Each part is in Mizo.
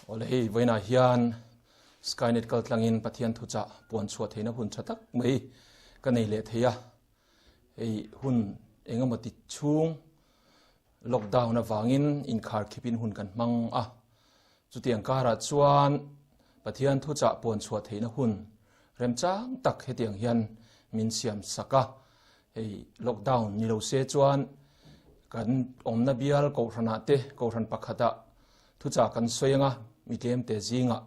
Awle hei vawiinah hian Skynet kaltlangin Pathian thuchah puan chhuah theihna hun tha tak mai ka nei leh thei a. Hei hun engemaw ti chhung lockdown avangin inkhar khipin hun kan hmang a. Chutiang karah chuan Pathian thuchah puan chhuah theihna hun remchang tak hetiang hian min siam sak a. Hei lockdown ni lo se chuan kan awmna bial kohhranah te kohhran pakhatah thuchah kan sawi anga mi tlemte zingah.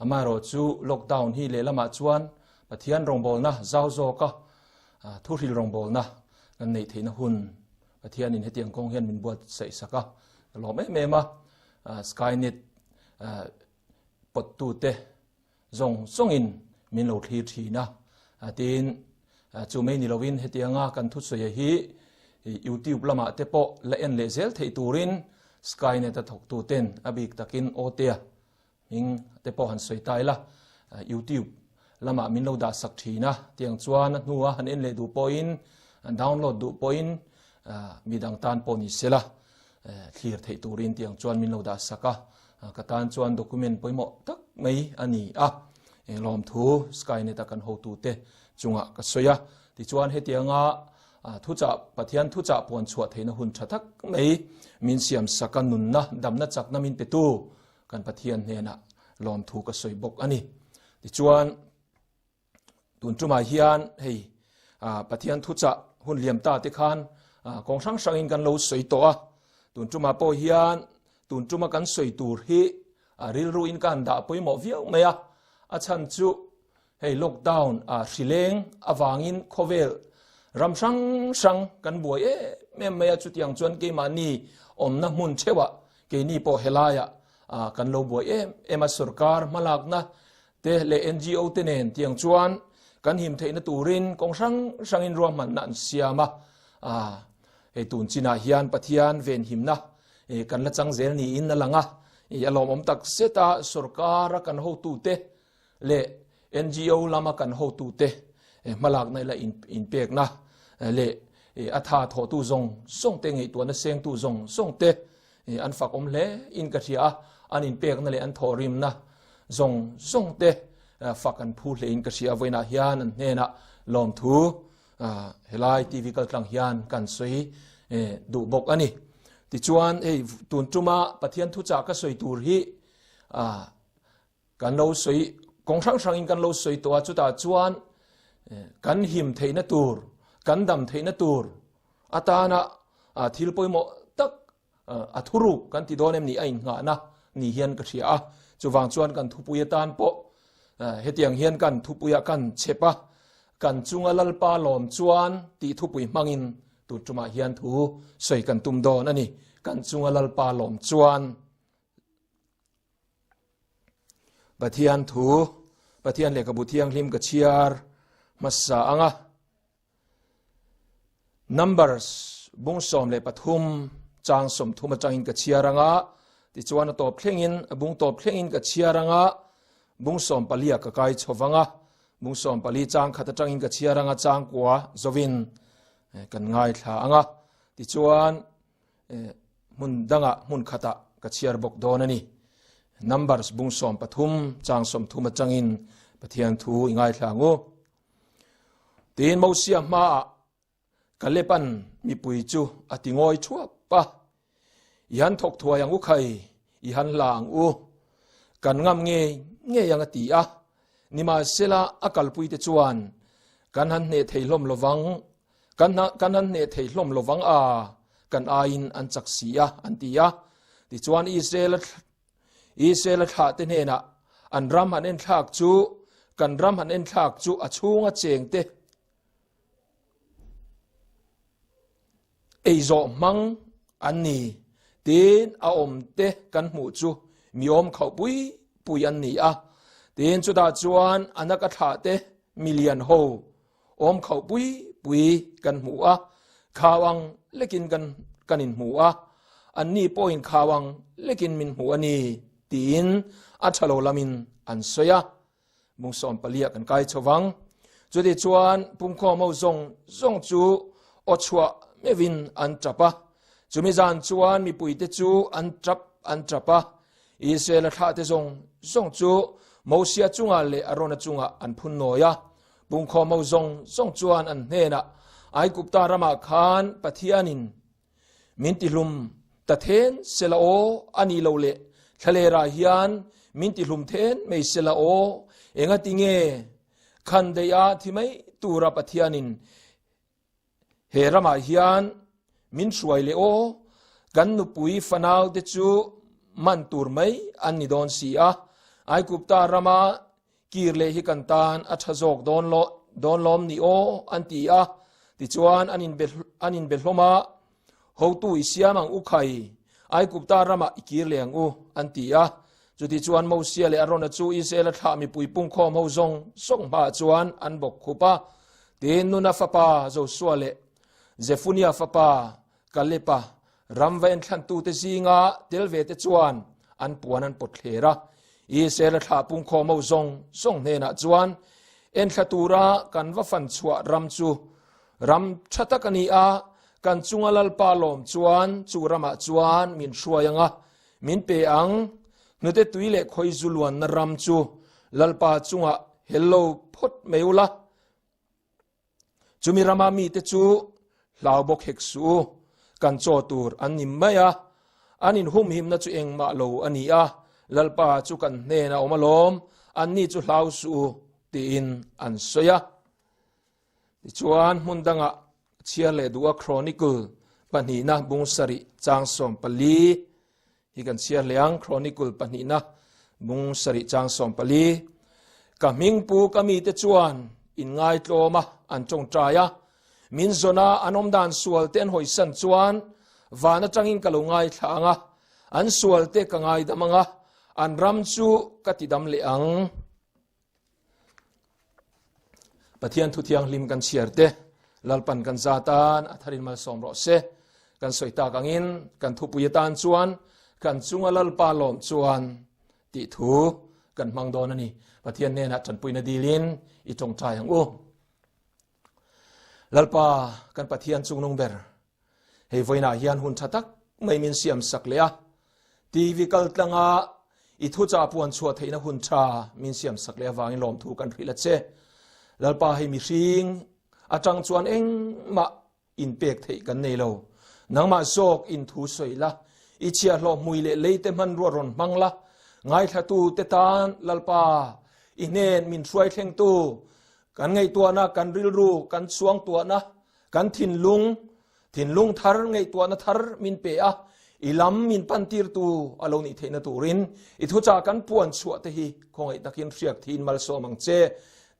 Amaherawh chu lockdown hi lehlamah chuan Pathian rawngbawlna zau zawka thuhril rawngbawlna kan neih theihna hun Pathianin hetiang kawng hian min buatsaih sak a, ka lawm em em a. Skynet pawttute zawng zawngin min lo thlir thin a. Tin, chu mai ni lovin hetianga kan thusawi hi YouTube lamah te pawh la en leh zel theih turin Skynet a thawktuten a bik takin Awtea hming te pawh han sawi ta ila, YouTube lamah min lo dah sak thin a, tiang chuan a hnua han en leh duh pawhin, an download duh pawhin midang tan pawh ni sela thlir theih turin tiang chuan min lo dah sak a, ka tan chuan document pawimawh tak mai a ni a, lawmthu Skynet a kan hotute chungah ka sawi a, tichuan hetianga Thuchah, Pathian thuchah puan chhuah theihna hun tha tak mai min siam sak a, nunna, damna chakna min petu kan Pathian hnenah lawmthu ka sawi bawk a ni. Tichuan, tun tumah hian hei Pathian thuchah hun liam ta te khan kawng hrang hrangin kan lo sawi tawh a, tun tumah pawh hian tun tuma kan sawi tur hi rilru in kan dah pawimawh viau mai a, a chhan chu Hei lockdown a hrileng avangin khawvel ram hrang hrang kan buai em em mai a, chutiang chuan keimahni awmna hmun theuhah keini pawh helaiah kan lo buai em em a, sorkar hmalakna te leh NGO te nen tiang chuan kan him theihna turin kawng hrang hrangin ruahmanna an siam a, hei tun chinah hian Pathian venhimna kan la chang zel niin a lang a, a lawmawm tak zet a, sorkara kan hotute leh NGO lama kan hotute hmalakna ila inpekna leh a tha thawhtu zawng zawng te ngaihtuahna sengtu zawng zawng te an fak awm hle in ka hria a, an inpekna leh an thawhrimna zawng zawng te fak an phu hle in ka hria a, vawiinah hian an hnenah lawmthu helai TV kaltlang hian kan sawi duh bawk a ni. Tichuan hei tun tuma Pathian thuchah ka sawi tur hi Kan lo sawi, kawng hrang hrangin kan lo sawi tawh a, chutah chuan kan him theihna tur, kan dam theihna tur atana thil pawimawh tak a thuruk kan ti dawn em ni a innghahna ni hian ka hria a. Chuvang chuan kan thupui atan pawh hetiang hian kan thupuiah kan chep a, kan chunga Lalpa lawm chuan tih thupui hmangin tun tumah hian thu sawi kan tum dawn a ni. Kan chunga Lalpa lawm chuan. Pathian thu, Pathian lehkhabu thianghlim ka chhiar hmasa ang a. Numbers bung 13 chang 30 atangin ka chhiar ang a, tichuan a tawp thlengin, a bung tawp thlengin ka chhiar ang a, bung 14 ah ka kai chho vang a, bung 14 chang khat atangin ka chhiar ang a, chang kua zovin kan ngaithla ang a, tichuan hmun dangah hmun khatah ka chhiar bawk dawn a ni. Numbers bung 13 chang 30 atangin Pathian thu i ngaithla ang u. Tin Mosia hmaah Kalepan mipui chu a ti ngawi thuap a, I han thawk thuai ang u khai, i han hla ang u, kan ngam ngei ngei ang a ti a. Nimahsela a kalpuite chuan kan han hneh thei hlawm lovang Kan kan han hneh thei hlawm lovang a, kan aiin an chak si a, an ti a. Tichuan Israel Israel thlah te hnenah an ram han en thlak chu kan ram han en thlak chu a chhunga cheng te ei zawh hmang an ni. Tin a awm te kan hmuh chu mi awm khauh pui pui an ni a. Tin chutah chuan anaka thlah te milian ho Awm khauh pui pui kan hmu a, khau ang lekin kan kan inhmu a, anni pawhin khau ang lekin min hmu a ni, tiin a tha lo lamin an sawi a. Bung 14 kan kai chho vang. Chuti chuan pungkhawm ho zawng zawng chu aw chhuah meuhin an tap a. Chumi zan chuan mipuite chu an tap an tap a. Israela thlahte zawng zawng chu Mosia chungah leh Arona chungah an phun nawi a. Pungkhawm ho zawng zawng chuan an hnenah, Aigupta ramah khan Pathianin min tihlum ta then sela aw, a nih loh leh thlalerah hian min tihlum then mai sela aw, engati nge khan daih a thi mai tura Pathianin He ramah hian min hruai leh aw, kan nupui fanaute chu man tur mai an ni dawn si a, Aigupta rama kir leh hi kan tan a tha zawk dawn lo dawn lawm ni aw an ti a. Tichuan an inbe an inbe hlawm a, Hotu i siam ang u khai, Aigupta ramah i kir leh ang u an ti a. Chutichuan Mosia leh Arona chu Israela thlah mipui pungkhawm ho zawng zawng hmaah chuan an bawk khup a. Tin, Nuna fapa Josua leh Zefunia fapa Kaleba ram va enthlantute zinga tel ve te chuan an puan an pawt thler a. Israela thlah pungkhawm ho zawng zawng hnenah chuan, Enthla tura kan va fan chhuah ram chu ram tha tak a ni a, kan chunga Lalpa lawm chuan chu ramah chuan min hruai ang a, Min pe ang, hnute tui leh khawi zu luanna ram chu Lalpa chungah hel lo phawt mai ula, chumi rama mite chu hlau bawk hek suh u, kan chaw tur an ni mai a, an inhumhimna chu engmah lo a ni a, Lalpa chu kan hnenah a awm alawm, anni chu hlau suh u, tiin an sawi a. Tichuan hmun dangah chhiar leh duh a Chronicle pahnihna bung sarih chang 14 hi kan chhiar leh ang Chronicle pahnihna bung sarih chang 14 ka hming pu ka mite chuan in ngaitlawm a an tawngtai a min zawna an awm dan sual te an hawisan chuan van atangin ka lo ngaithla ang a an sual te ka ngaidam ang a an ram chu ka tidam leh ang. Pathian thu thianghlim kan chhiar te Lalpan kan za tan a tharin malsawm rawh se. Kan sawi tak angin kan thupui atan chuan kan chunga Lalpa lawm chuan tih thu kan hmang dawn a ni. Pathian hnenah tanpuina dilin i tawngtai ang u. Lalpa kan Pathian chungnung ber Hei vawiinah hian hun tha tak mai min siam sak leh a, TV kal tlanga i thuchah puan chhuah theihna hun tha min siam sak leh avangin lawmthu kan hrilh a che. Lalpa hei mihring atang chuan engmah inpek theih kan nei lo. Nangmah zawk in thu sawi la, i chhiahhlawh hmui leh leite hmanrua rawn hmang la, ngaithlatu te tan Lalpa i hnen min hruai thlengtu, kan ngaihtuahna, kan rilru, kan chuangtuahna, Kan thinlung, thinlung thar, ngaihtuahna thar min pe a, i lam min pantirtu a lo nih theihna turin i thuchah kan puan chhuah te hi khawngaih takin hriak thiin malsawm ang che.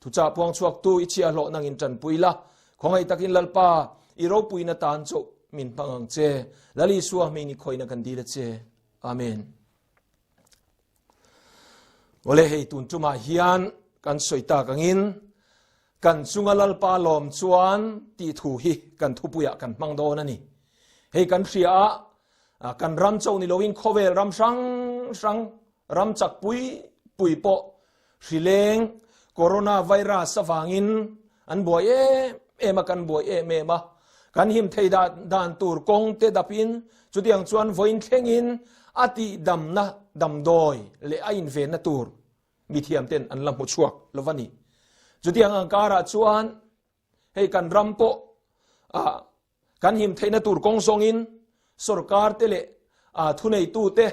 Thuchah puang chhuaktu i chhiahhlawh nangin tanpui la, khawngaih takin Lalpa, i ropuina tan chauh min hmang ang che. Lal Isua hming i khawihna kan dil a che. Amen. Awle hei tun tumah hian kan sawi tak angin Kan chunga Lalpa lawm chuan tih thu hi kan thupuiah kan hmang dawn a ni. Hei kan hria a, kan ram cho ni loin khawvel ram hrang hrang, ram chak pui pui pawh hrileng corona virus avangin an buai em em a, kan buai em em a. Kan him thei dan tur kawng te dapin chutiang chuan vawiin thlengin a tihdamna damdawi leh a invenna tur mithiam ten an la hmu chhuak lo va ni. Chutiang ang karah chuan hei kan ram pawh ah kan him theihna tur kawng zawngin sorkar te leh ah thuneitu te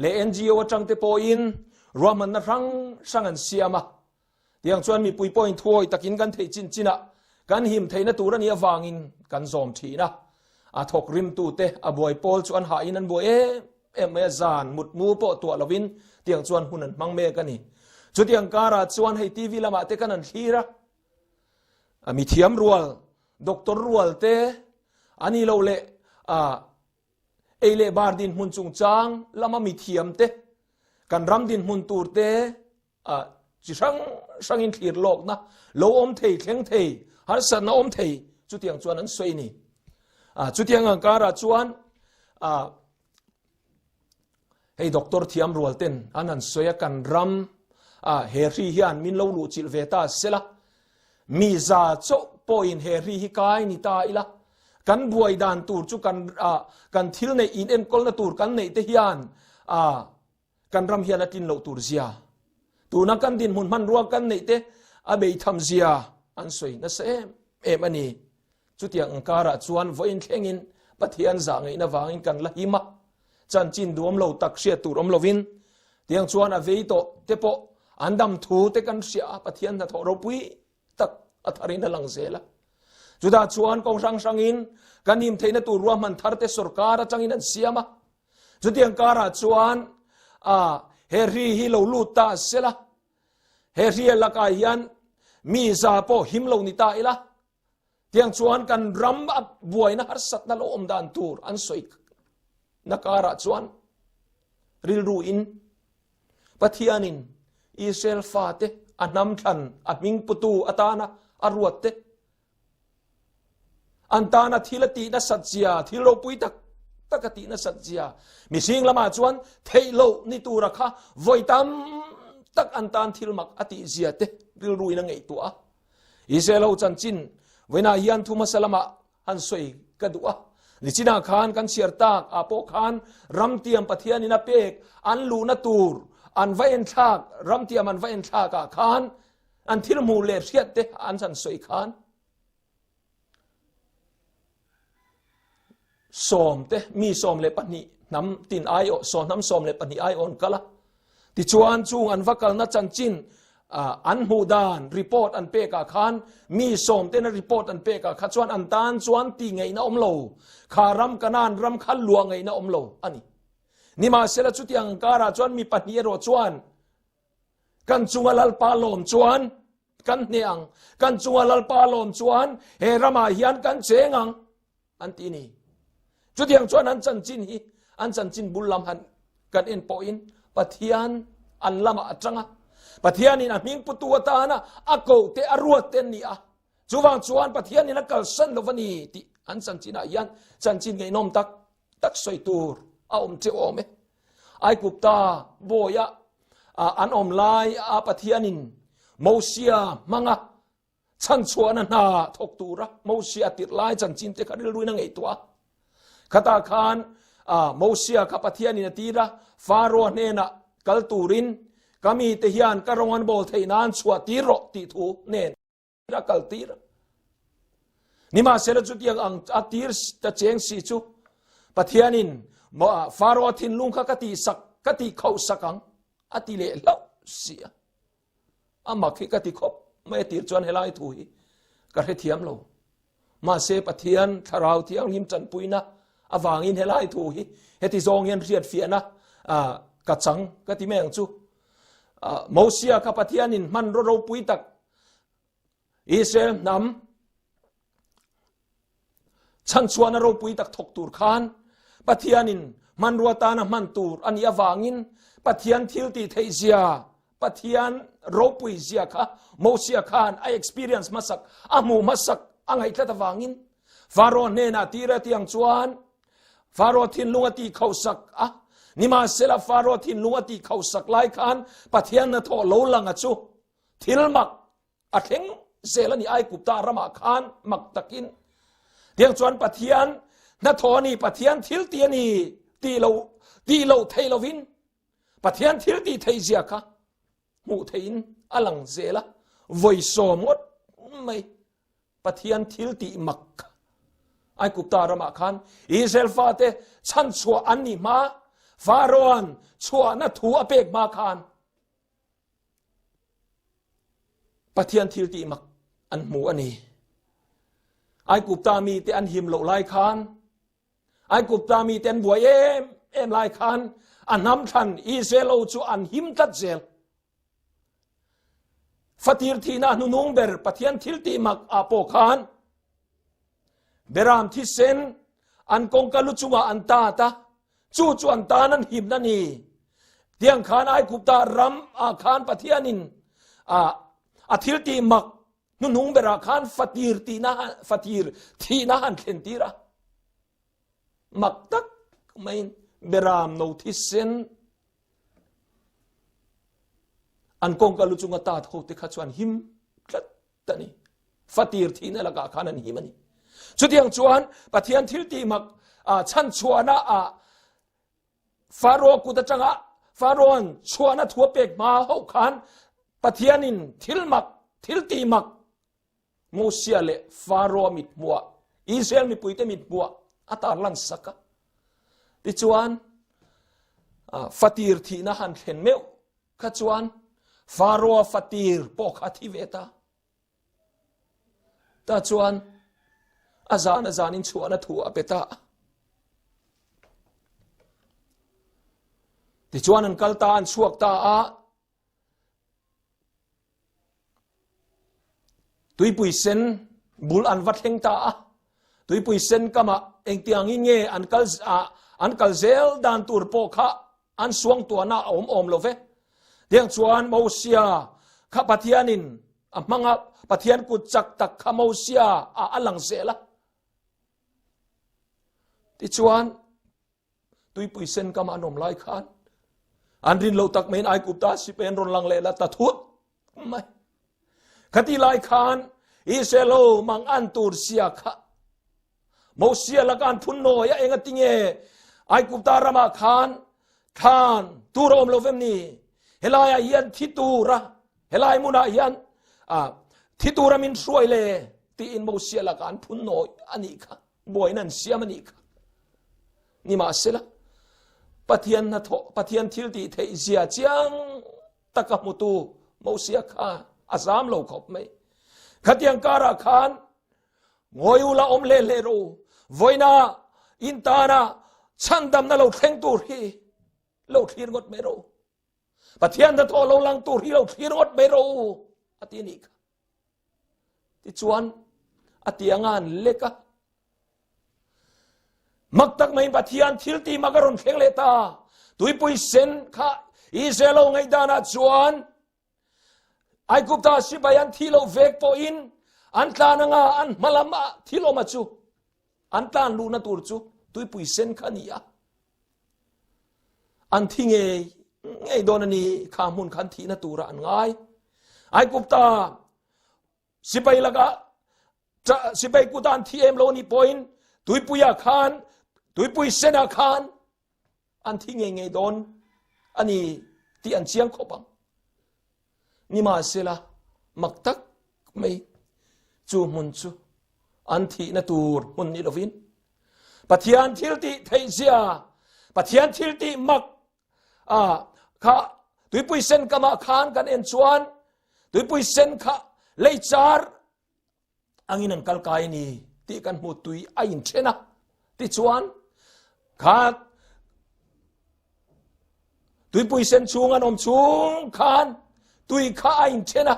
leh NGO atang te pawhin ruahmanna hrang hrang an siam a. Tiang chuan mipui pawhin thuawi takin kan theih chin chinah kan him theihna tur a nih avangin kan zawm thin a. A thawk rimtu te a buai pawl chu an hahin an buai em em mai a, zan mutmu pawh tuah lovin tiang chuan hun an hmang mek a ni. Chutiang karah chuan hei TV lamah te kan han thlir a, a mithiam rual, doctor rual te, a ni lo leh a ei leh bar dinhmun chungchang lama mithiam te, kan ram dinhmun tur te, a chi hrang hrangin thlir lawkna lo awm thei thleng thei harsatna awm thei chutiang chuan an sawi ni a chutiang ang karah chuan a hei doctor thiam rual ten an han sawi a kan ram a he hri hian min lo luh chilh ve ta sela mi za chauh pawhin he hri hi kai ni ta ila kan buai dan tur chu kan kan thil neih in enkawlna tur kan neih te hian a. kan ram hian a tlin loh tur zia, tuna kan dinhmun hmanrua kan neih te a beitham zia an sawi nasa em em a ni. Chutiang ang karah chuan vawiin thlengin Pathian zah ngeihna vangin kan la him a, chanchin duam lo tak hriat tur awm lovin tiang chuan a vei tawh te pawh an dam thu te kan hria a, Pathian hnathawh ropui tak a tharin a lang zel a. Chutah chuan kawng hrang hrangin kan him theihna tur ruahman thar te sorkar atangin an siam a. Chutiang karah chuan a he ri hi lo lut ta sela, he ri lakah hian mi za pawh him lo ni ta ila, tiang chuan kan ram a buaina harsatna lo awm dan tur an sawi na karah chuan rilru in Pathianin Israel fate a hnam thlan a hming putu atana a ruat te an tana thil a tih nasat zia thil ropui tak tak a tih nasat zia mihring lamah chuan theih loh ni tura kha vawi tam tak an tan thil mak a tih zia te rilru in a ngaihtuah a Israel ho chanchin vawiinah hian thu hmasa lamah han sawi ka duh a. Nichinah khan kan chhiar tak ah pawh khan ramtiam Pathianin a pek an luhna tur an va enthlak ramtiam an va enthlak ah khan an thil hmuh leh hriat te an han sawi khan sawm te mi 12 hnam tin ai aw saw hnam 12 ai awn kala tichuan chung an va kalna chanchin an hmuh dan report an pek ah khan mi sawm ten a report an pek ah kha chuan an tan chuan ti ngeihna awm lo kha ram kanan ram kha lua ngeihna awm lo ani nimahsela chutiang karah chuan mi pahnih erawh chuan kan chunga lalpa lawm chuan kan hne ang kan chunga lalpa lawm chuan he ramah hian kan cheng ang an ti ni chutiang chuan an chanchin hi an chanchin bul lam han kan en pawhin pathian an lamah atanga pathianin a hming putu atana a ko te a ruat te ni a chuwang chuan pathianin a kalsan lo ani ti an chanchinah hian chanchin ngaihnawm tak tak sawi tur a awm che awm e Aigupta bawia an awm lai a Pathianin Mosia hmanga chan chhuahna hna thawk tura Mosia tirh lai chanchin te kha rilruin a ngaihtuah a. Khata khan Mosia kha Pathianin a tir a, Faro hnenah kal turin ka mite hian ka rawng an bawl theih nan chhuah tir rawh tih thu nen a kal tir. Nimahsela chutiang ang a tir ta cheng si chu Pathianin Faro thinlung kha ka ti sak ka ti khauh sak ang a ti leh hlauh si a. A mak hi ka ti khawp mai a tir chuan helai thu hi ka hrethiam lo. Mahse Pathian thlarau thianghlim tanpuina avangin helai thu hi heti zawng hian hriat fiahna ka chang ka ti mai ang chu. Mosia kha Pathianin hmanraw ropui tak Israel hnam chhanchhuahna ropui tak thawk tur khan Pathianin hmanrua tana hman tur a nih avangin Pathian thil tih theih zia Pathian ropui zia kha Mosia khan a experience hmasak a hmuh hmasak a ngaihtlat avangin Faro hnenah tira tiang chuan Faro thinlung a tih khauhsak a nimahsela Faro thinlung a tih khauhsak lai khan Pathian hnathawh lo lang a chu thil mak a thleng zel ani Aigupta ramah khan mak takin tiang chuan Pathian hnathawh ani Pathian thil ti ani ti lo ti lo thei lovin Pathian thil ti thei zia kha hmuh theiin a lang zel a vawi sawm ngawt mai Pathian thil ti mak Aigupta ramah khan Israel fate chan chhuah an ni hma Pharaoh-an chhuahna thu a pek hma khan Pathian thil tih mak an hmu a ni. Aigupta mi te an him loh lai khan, Aigupta mi te an buai em em lai khan, a hnam thlan Israel ho chu an him tlat zel. Fatir thihna hnunung ber Pathian thil tih mak ah pawh khan Beram thisen an kawngka lu chungah an tat a, chu chu an tan an himna ni. Tiang khan Aigupta ram ah khan Pathianin a a thil tih mak hnuhnung berah khan fatir tihna fatir thihna han thlen tir a. Mak tak maiin beram no thisen an kawngka lu chunga tat ho te kha chuan him tlat ta ni fatir thihna lakah khan an him ani chutiang chuan pathian thil tih mak chan chhuahna a faro kut atanga Pharaoh-an chhuahna thu a pek hma hauh khan Pathianin thil mak, thil tih mak Mosia leh Pharaoh mit hmuah, Israel mipuite mit hmuah a tarlan sak a. Tichuan, fatir thihna han thlen meuh kha chuan Pharaoh fatir pawh kha thi ve ta. Ta chuan a zan a zanin chhuahna thu a pe ta. Tichuan an kal ta, an chhuak ta a. Tuipui sen bul an va thleng ta a. Tuipui sen kamah engtiangin nge an kal an kal zel dan tur pawh kha an suang tuahna a awm awm lo ve. Tiang chuan Mosia kha Pathianin a hmanga Pathian kut chak tak kha Mosia a a lang zel a. Tichuan tuipui sen kama an awm lai khan an rin lo tak maiin Aigupta sipai an rawn lang leh la ta thut mai. Khati lai khan Israel ho mang an tur sia kha Mosia laka an phun nawi a enga tinge Aigupta ramah khan thlan tur a awm lo vem ni helaiah hian thi tura helai hmunah hian thi tura min hruai le tiin Mosia laka an phun nawi anih kha buaina an siam anih kha nimahsela Pathian hnathawh Pathian thil tih theih zia chiang taka hmutu Mosia kha a zam lo khawp mai khatiang karah khan Ngawi u la awm hle hle rawh u. Vawiina in tana chhandamna lo thleng tur hi lo thlir ngawt mai rawh u. Pathian hnathawh lo lang tur hi lo thlir ngawt mai rawh u a ti nih kha. Tichuan a tianga an lek a. Mak tak mai Pathian thil ti mak a rawn thleng leh ta. Tuipui sen kha Israel ho ngaihdanah chuan Aigupta sipai an thi loh vek pawhin an tlan anga an hmalam ah thil awm a chu an tlan luhna tur chu tuipui sen kha ni a an thi ngei ngei dawn a ni kha hmun khan thihna tura an ngai Aigupta sipai laka sipai kuta an thi em lo ni pawhin tuipuia khan tuipui sena khan an thi ngei ngei dawn a ni tih an chiang khawp ang. Nimahsela, mak tak mai chu hmun chu an thihna tur hmun ni lovin Pathian thil tih theih zia, Pathian thil tih mak a kha tuipui sen kamah khan kan en chuan tuipui sen kha leichar angin an kal kai ni tih kan hmu tui a in then a tichuan kha tuipui sen chung an awm chung khan tui kha a in then a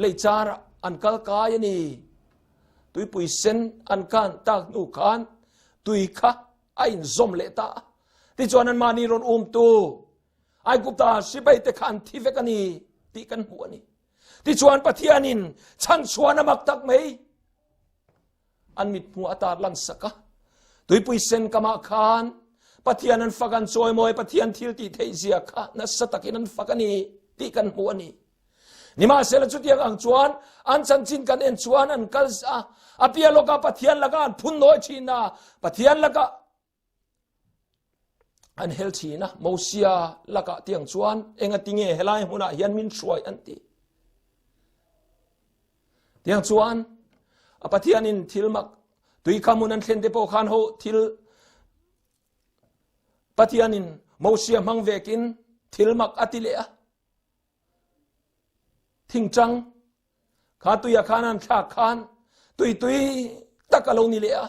leichar an kal kai ani tuipui sen an kan tak hnu khan tui kha a in zawm leh ta tichuan an mahni rawn um tu Aigupta sipai te kha an thi vek ani tih kan hmu ani Tichuan Pathianin chhanchhuan a mak tak mai an mit hmu a tar lan sak a. Tuipui sen kamah khan Pathian an fak an chawimawi Pathian thil tih theih zia kha nasa takin an fak a ni tih kan hmu a ni. Nimahsela chutiang ang chuan an chanchin kan en chuan an kal a, a piah lawkah Pathian lakah an phun nawi thin a, Pathian lakah an hel thin a Mosia lakah tiang chuan enga tinge helai hmunah hian min hruai an ti tiang chuan a Pathianin thil mak tui kha hmun an thlen te pawh khan ho thil Pathianin Mosia hmang vekin thil mak a ti leh a thingtang Kha tuia khan an thlak khan tui tui tak a lo ni leh a.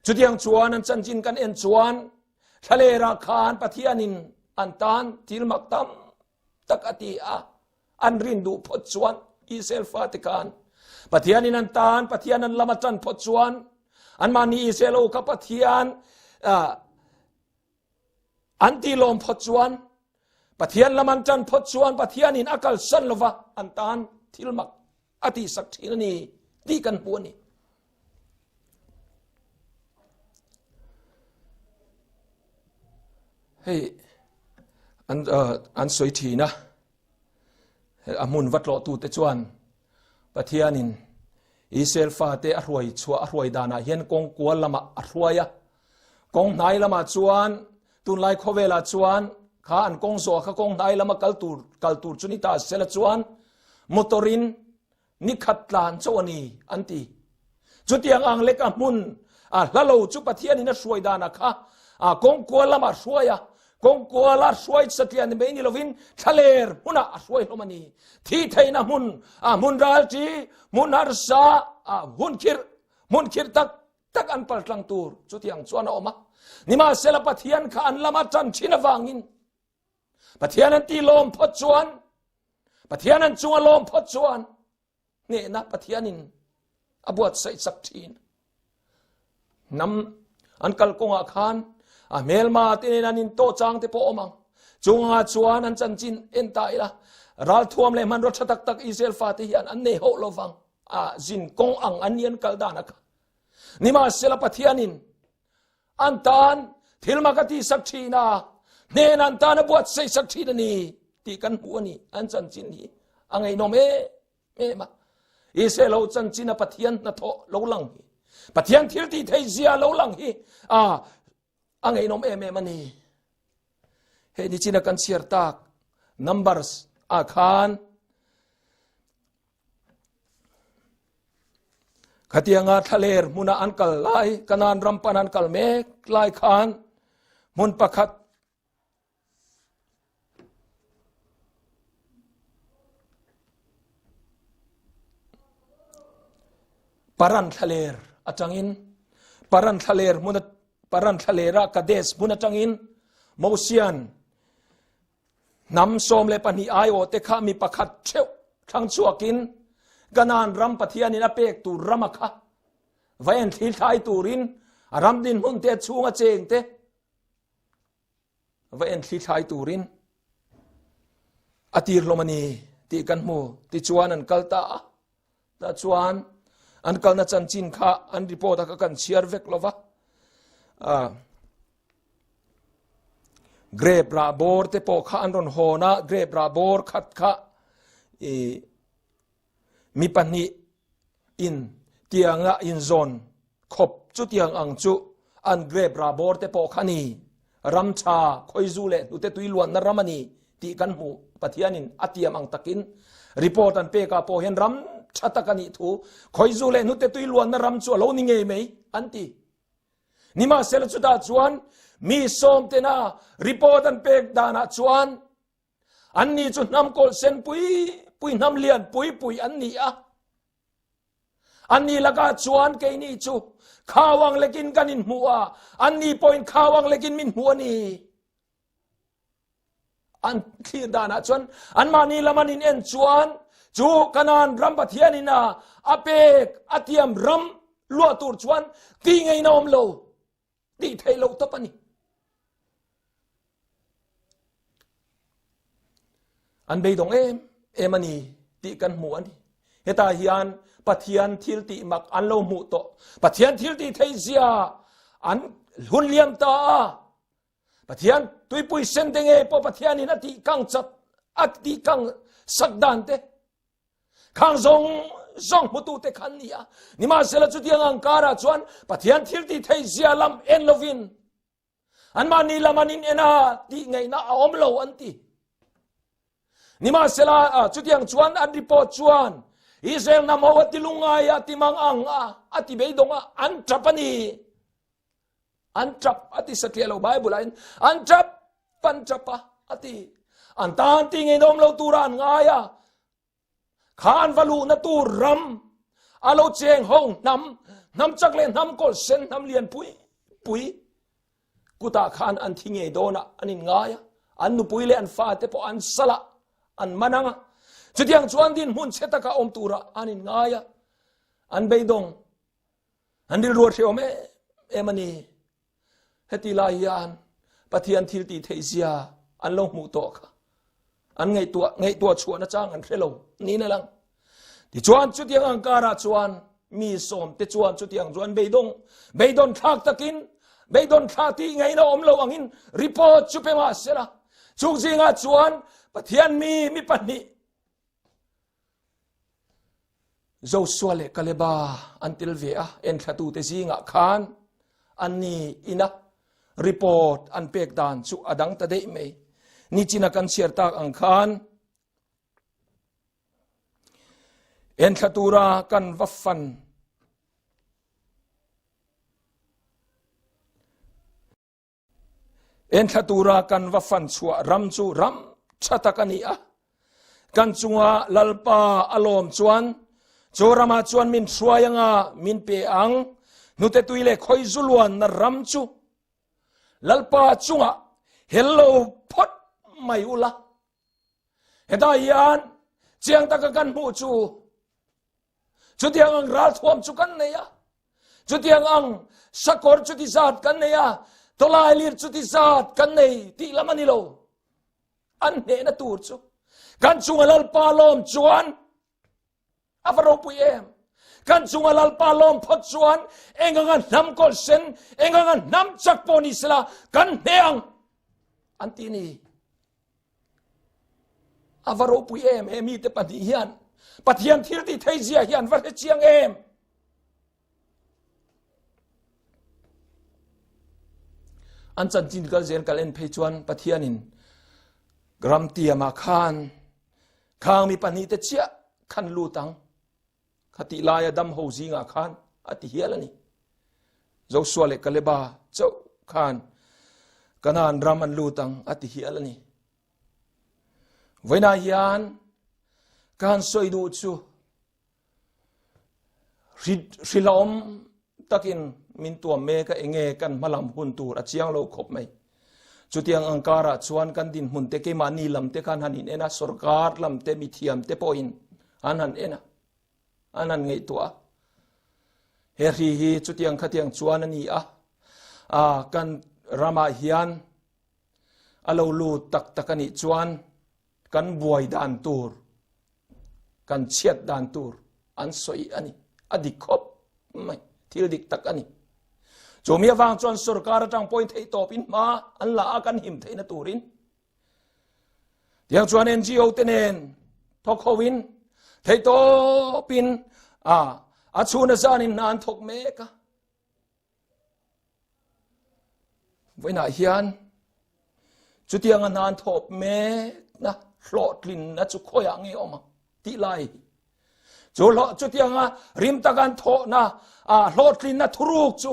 Chutiang chuan an chanchin kan en chuan thlalera khan Pathianin an tan thil mak tam tak a ti a. An rin duh phawt chuan Israel fate khan Pathianin an tan Pathian an lam a tan phawt chuan anmahni Israel ho kha Pathian An ti lawm phawt chuan Pathian lam an tan phawt chuan Pathianin a kalsan lova an tan thil mak a tihsak thin a ni tih kan hmu a ni. Hei an uh, an sawi thin a a hmun va tlawh tu te chuan Pathianin Israel fate a hruai chhuah a hruai danah hian kawng kual lamah a hruai a kawng hnai lamah chuan tunlai khawvelah chuan. Kha an kawng zawh kha kawng hnai lama kal tur kal tur chu ni ta sela chuan motorin ni khat tlan chauh a ni an ti. Chutiang ang leka hmun a hla lo chu Pathianin a hruai dana kha a kawng kual lama hruai a, kawng kuala hruai satliah ni mai ni lovin thlaler hmunah a hruai hlawm a ni. Thi theihna hmun a hmun ralṭi, hmun harsa, a hun khirh, hmun khirh tak tak an paltlang tur chutiang chuan a awm a. Nimahsela Pathian kha an lama ṭan ṭhin avangin Pathian an ti lawm phawt chuan Pathian an chunga lawm phawt chuan hnehna Pathianin a buatsaih sak ṭhin. Hnam an kal kawngah khan a hmelma te nen an intawh chang te pawh awm ang. Chungah chuan an chanchin en ta ila ralthuam leh hmanraw ṭha tak tak Israel fate hian an nei hauh lovang. A zin kawng ang an ni an kal dan a kha. Nimahsela Pathianin an tan thil mak a tihsak ṭhin a, hnen an tan a buatsaih sak ṭhin a ni tih kan hmu a ni. An chanchin hi a ngaihnawm em em a. Israel ho chanchin a Pathian hnathawh lo lang hi, Pathian thil tih theih zia lo lang hi a a ngaihnawm em em a ni. Hei ni china kan chhiar tak Numbers ah khan Khatianga thlaler hmuna an kal lai, Kanaan ram pan an kal mek lai khan hmun pakhat Paran thlaler atangin Paran thlaler hmun Paran thlalera Kadesh hmun atangin Mosian Hnam 12 aiawhte kha mi pakhat theuh thlang chhuakin Kanaan ram Pathianin a pek tur rama kha va en thlithlai turin a ram dinhmun te a chhunga cheng te va en thlithlai turin a tir hlawm a ni tih kan hmu. Tichuan an kal ta a, tah chuan an kalna chanchin kha an report a kha kan chhiar vek lova. Grape rah bawr te pawh kha an rawn hawn a, grape rah bawr khat kha i mi pahnih in tianga inzawn khawp chutiang ang chu an grape rah bawr te pawh kha ni. Ram tha khawizu leh hnute tui luanna ram a ni tih kan hmuh. Pathianin a tiam ang takin report an pekah pawh hian ram tha tak a nih thu khawizu leh hnute tui luanna ram chu a lo ni ngei mai an ti. Nimahsela chutah chuan mi sawmtena report an pek danah chuan anni chu hnam kawlh sen pui pui hnam lian pui pui an ni a. Anni lakah chuan keini chu khauang lekin kan inhmu a, anni pawhin khauang lekin min hmu a ni. An thlir danah chuan anmahni lam an in en chuan chu Kanaan ram Pathianin a a pek a tiam ram luah tur chuan ti ngeina awm lo tih theih loh tawp a ni. An beidawng em em a ni tih kan hmu a ni. Hetah hian Pathian thil tih mak an lo hmuh tawh. Pathian thil tih theih zia an hun liam ta a. Pathian tuipui sen te ngei pawh Pathianin a tih kang chat a tih kang sak dan te khang zawng zawng hmutu te khan ni a. Nimahsela chutiang ang karah chuan Pathian thil tih theih zia lam en lovin anmahni lam an in en a tih ngaihna a awm lo an ti. Nimahsela chutiang chuan an report chuan Israel hnam ho a ti lungngai a ti mang ang a a ti beidawng a an tap a ni. An tap a ti satliah lo Bible ah in an tap an tap a a ti. An tan ti ngei awm lo tura an ngai a. Kha an va luhna tur ram a lo cheng ho hnam hnam chak leh hnam kawlh sen hnam lian pui pui kutah khan an thi ngei dawn a an in ngai a. An nupui leh an fate pawh an sal a an man ang a. Chutiang chuan dinhmun chhe taka awm tura an in ngai a. An beidawng An rilru a hreawm em em a ni. Heti lai hian Pathian thil tih theih zia an lo hmuh tawh kha an ngaihtuah ngaihtuah chhuahna chang an hre lo niin a lang. Tichuan chutiang ang karah chuan mi sawm te chuan chutiang chuan beidawng beidawn thlak takin beidawn thla tih ngaihna awm lo angin report chu pe mah sela chung zingah chuan Pathian mi mi pahnih Josua leh Kaleba an tel ve a, enthlatute zingah khan anni ina report an pek dan chu a dang ta daih mai. Nichina kan chhiar tak ang khan enthla tura kan va fan Enthla tura kan va fan chhuah ram chu ram tha tak a ni a. Kan chunga Lalpa a lawm chuan chu ramah chuan min hruai anga min pe ang. Hnute tui leh khawi zu luanna ram chu Lalpa chungah hel lo phawt mai ula. Hetah hian chiang taka kan hmuh chu Chutiang ang ralthuam chu kan nei a. Chutiang ang sakawr chuti zat kan nei a. Tawlailir chuti zat kan nei tih lam a ni lo. An hnehna tur chu kan chunga Lalpa lawm chuan a va ropui em. Kan chunga Lalpa lawm phawt chuan enganga hnam kawlh sen, enganga hnam chak pawh ni sela kan hneh ang an ti ni. A va ropui em he mite pahnih hian Pathian thil ti thei zia hian va hre chiang em. An chanchin kal zel kal en phei chuan Pathianin ram tiamah khan khang mi pahnih te chiah khan lut ang. Khatih laia dam ho zingah khan a ti hial a ni. Joshua leh Kaleba chauh khan Kanaan ram an lut ang a ti hial a ni. Vawiinah hian ka han sawi duh chu hrilhawm takin min tuam mek a enge kan hmalam hun tur a chiang lo khawp mai. Chutiang ang karah chuan kan dinhmun te keimahni lam te khan han in en a, sorkar lam te mithiam te pawhin an han en a, an han ngaihtuah a. He hri hi chutiang khatiang chuan a ni a, a kan ramah hian a lo lut tak tak a nih chuan kan buai dan tur, kan chhiat dan tur an sawi a ni. A dik khawp mai, thil dik tak a ni. Chu mi avang chuan sorkar atang pawhin theih tawp in hma an la a kan him theihna turin. Tiang chuan NGO te nen thawk ho in theih tawp in a a chhun a zan in hna an thawk mek a. Vawiinah hian chutianga hna an thawp mekna hlawhtlinna chu khawiah nge awm ang tih lai hi. Chu hlawh chutianga rim taka an thawhna a hlawhtlinna thuruk chu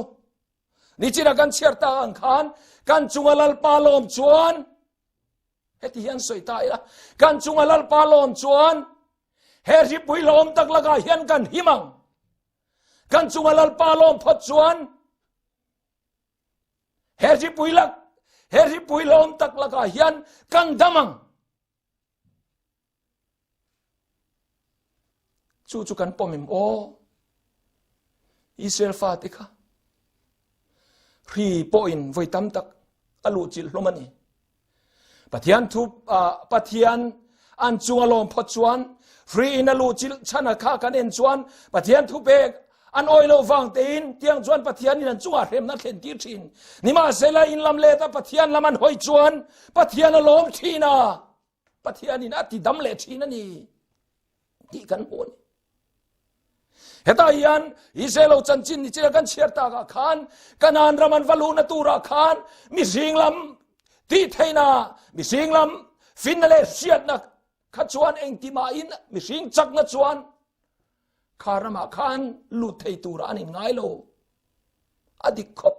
nichina kan chhiar tak ang khan kan chunga Lalpa lawm chuan heti hian sawi ta ila kan chunga Lalpa lawm chuan he hripui lawm tak lakah hian kan him ang. Kan chunga Lalpa lawm phawt chuan he hripui lak he hripui lawm tak lakah hian kan dam ang. Chu chu kan pawm em aw? Israel fate kha hri pawhin voi tam tak a luh chilh hlawm a ni. Pathian thu Pathian an chunga lawm phawt chuan free in a luh chilh chhan a kha kan en chuan Pathian thu pek an awi lo vang tein tiang chuan Pathian in an chungah hremna thlen tir thin. Nimahsela in lam let a Pathian lam an hawi chuan Pathian a lawm thin a. Pathian in a ti dam leh thin a ni tih kan hmu a ni. Hetah hian Israel ho chanchin ni chila kan chhiar takah khan Kanaan ram an va luhna turah khan mihring lam tih theihna, mihring lam finna leh hriatna kha chuan engtimahin mihring chakna chuan kha ramah khan lut thei turah an inngai lo. A dik khawp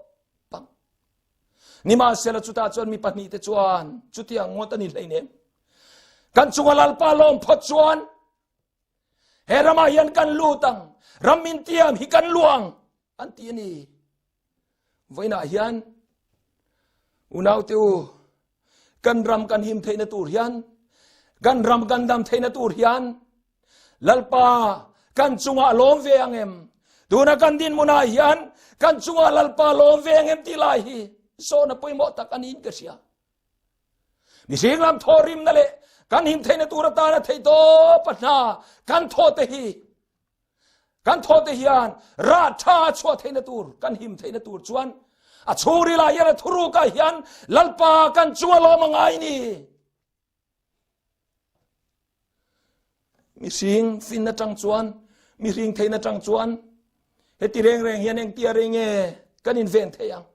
pang. Nimahsela chutah chuan mi pahnihte chuan chutiang ngawt a ni hleinem. Kan chunga Lalpa lawm phawt chuan he ramah hian kan lut ang, ram min tiam hi kan luang an ti a ni. Vawiinah hian unaute u, kan ram kan him theihna tur hian, kan ram kan dam theihna tur hian Lalpa kan chungah lawm ve ang em? Tuna kan dinhmunah hian kan chungah Lalpa lawm ve ang em tih lai hi sawna pawimawh tak a niin ka hria. Mihring lam thawhrimna leh kan him theihna tur atana theih tawp a hna kan thawh te hi kan thawh te hian rah tha a chhuah theihna tur kan him theihna tur chuan a chhungril ah hian a thuruk ah hian Lalpa kan chunga lawm a ngai ni. Mihring finna tang chuan mihring theihna tang chuan heti reng reng hian engtia reng nge kan inven thei ang.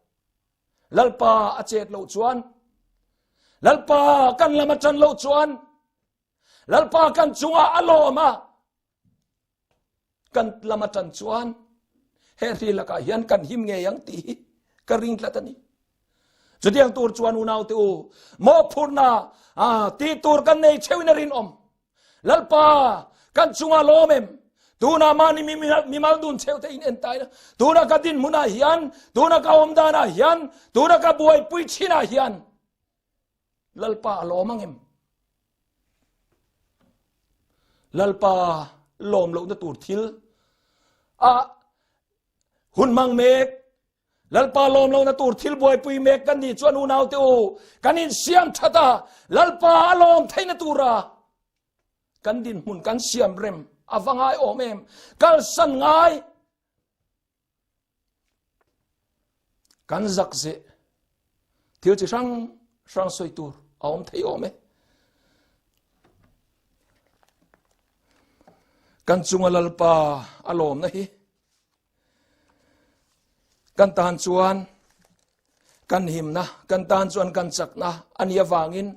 Lalpa a chet loh chuan. Lalpa kan lama ṭan lo chuan Lalpa kan chungah a lawm a kan lama ṭan chuan he hri lakah hian kan him ngei ang tih hi ka ring tlat a ni. Chutiang tur chuan unau te u mawhphurhna ti tur kan nei theuhin a rinawm. Lalpa kan chungah lawm em? Tuna mani mimal dun cheu te in en tai la. Tuna ka din hmunah hian, tuna ka awm danah hian, tuna ka buaipui thinah hian Lalpa a lawm ang em? Lalpa lawm lohna tur thil a hun mang mek Lalpa lawm lohna tur thil buaipui mek kan nih chuan unau te u kan insiam that a Lalpa a lawm theihna tura kan dinhmun kan siam rem a va ngai awm em kalsan ngai Kan zak zeh thil chi hrang hrang sawi tur a awm thei awm e. Kan chunga Lalpa a lawmna hi kan tan chuan kan himna, kan tan chuan kan chakna a nih avangin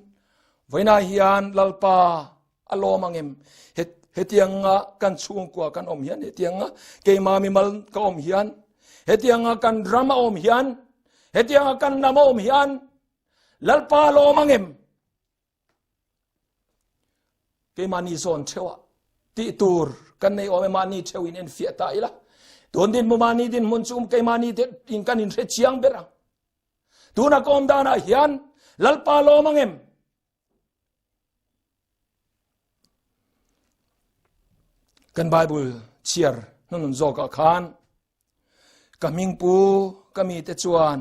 vawiinah hian Lalpa a lawm ang em? Hetianga kan chhungkua kan awm hian, hetianga keima mimal ka awm hian, hetianga kan ram a awm hian, hetianga kan hnam a awm hian Lalpa a lawm ang em? Keimahni zawn theuhah tih tur kan nei awm e, mahni theuh in enfiah ta ila. Tun dinhmun mahni dinhmun chu keimahni te in kan inhre chiang ber ang. Tuna ka awm danah hian Lalpa lawm ang em? Kan Bible chhiar hnunun zawkah khan Ka hmingpu ka mite chuan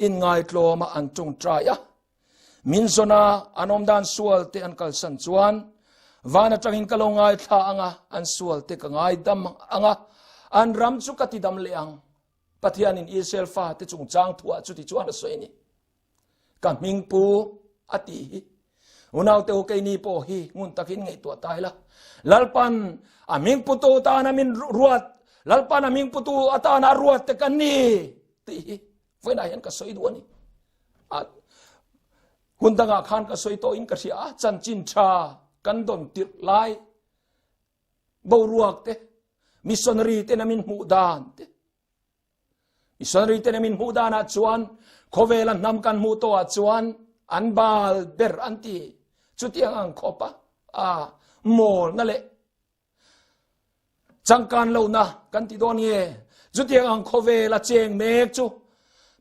inngaitlawma an tawngtai a, min zawna an awmdan sualte an kalsan chuan van atangin ka lo ngaithla ang a, an sualte ka ngaidam ang a, an ram chu ka tidam leh ang. Pathianin Israel fate chungchang thuah chuti chuan a sawi a ni. Ka hmingpu a tih hi unaute u keini pawh hi ngun takin ngaihtuah ta ila. Lalpan a hmingputu tana min ruat, Lalpan a hmingputu atana a ruat te kan ni tih hi vawiinah hian ka sawi duh a ni. A hun dangah khan ka sawi tawhin ka hria a, chanchin tha kan dawn tirh lai boruak te, missionary tena min hmuh dan te, Missionary te min hmuh danah chuan khawvela hnam kan hmuh tawhah chuan an bal ber an ti. Chutiang ang khawp a, a mawlna leh changkan lohna kan ti dawn nge. Chutiang ang khawvela cheng mek chu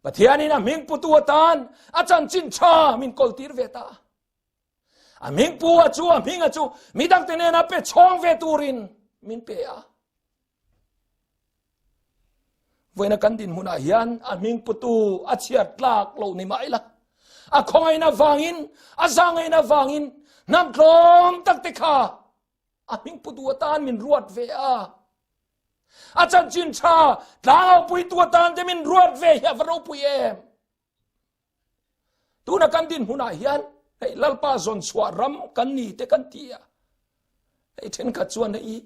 Pathianin a hming putu atan a chanchin tha min kawltir ve ta. A hming pu a chu a hming a chu midangte nena pe chhawng ve turin min pe a. Vawiina kan dinhmunah hian a hming putu a chhiar tlak lo ni mah ila, a khawngaihna vangin, a zangaihna vangin hnam tlawm tak te kha a hming putu atan min ruat ve a. A chanchin tha tlangaupuitu atan te min ruat ve hi a va ropui em. Tuna kan dinhmunah hian hei Lalpa zawn chhuah ram kan ni te kan ti a. Hei thenkhat chuan hei